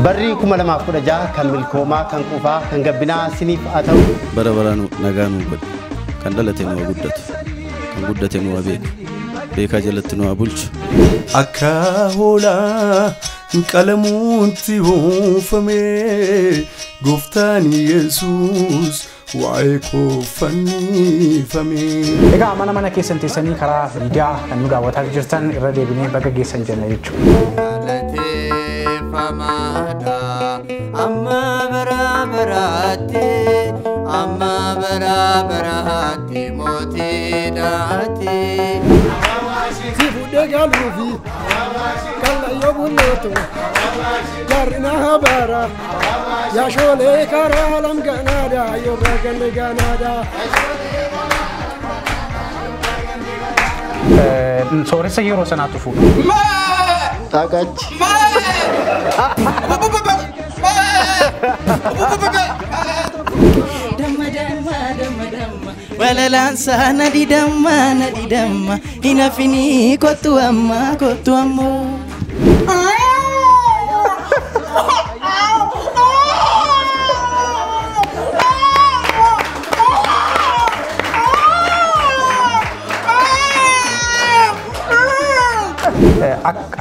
Barri 2016 kan milkoomaa, kan qufaa, kan gabbinaa siniif haa ta'u. Bara baraan nagaa nuu godhe. Kan dhalate nu haa guddatu. Kan guddate nu haa beeku. Beekaa jalatti nu haa bulchu. Akka hoolaa qalamuutti oofame gooftaan Yesuus waa'ee koo fannifame. Egaa mana mana keessan teessanii karaa miidiyaa kan nu daawwataa jirtan irra deebinee bakka geessan jenna jechuudha. Galateeffamaadha amma bara baraatti amma bara baraatti mootiidhaati. Si fuudhee galuufi kallayyoo bulleetu jaarrina habaara yaashoolee karaa lamganaadha yorra ganne ganaadha. Sooressa yeroo sanaatu fuudha. Xaaqachi. Damma damma damma damma walalaansaa na didamma na didamma hin hafinii kottu amma kottu ammoo.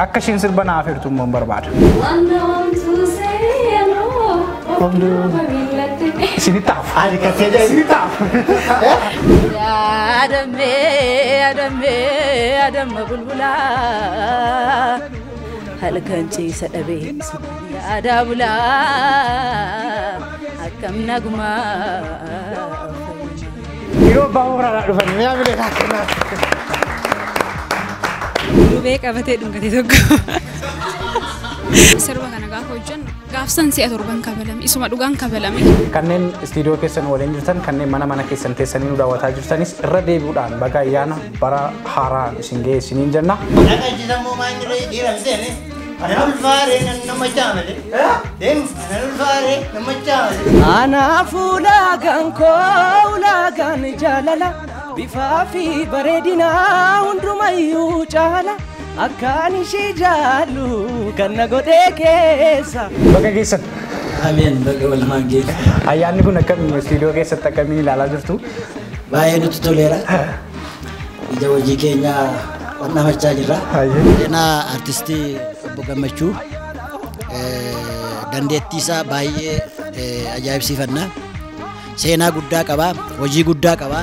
Akka isheen sirba naaf heertu immoo hin barbaada. Isinitti hafu. Ani kasee jedhe. Isinitti hafu. Adamee adamee adamma bulbulaa halkan ciisa dhabee yaadaa bulaa akkam nagumaa. Yeroo abbaa mooraadhaa dhufan mi'a bilee kennaa. Lubee qabatee dhungatee tokko. Sirba kana gaafa hojjennu gaafsan si'a torban kabalame isuma dhugaan kabalame. Kanneen istiidiyoo keessan waliin jirtan kanneen mana mana keessan teessanii nu daawwataa jirtanis irra deebi'uudhaan baga ayyaana bara haaraa isin ga'e isiniin jenna. Anaaf ulaagaan koo ulaagaan jaalala bifaa fi bareedinaa hundumayyuu caala akkaan ishee jaallu kan na godhee keessa. Baga geessan. Ameen baga walumaan geesse. Ayyaanni kun akkam istiidiyoo keessatti akkamiin ilaalaa jirtu? Baay'ee nutti toleera. Ija hojii keenya dhandhamachaa jirra. Seenaa artistii obbo Gammachuu dandeettii isaa baay'ee ajaa'ibsiifanna. Seenaa guddaa qaba, hojii guddaa qaba.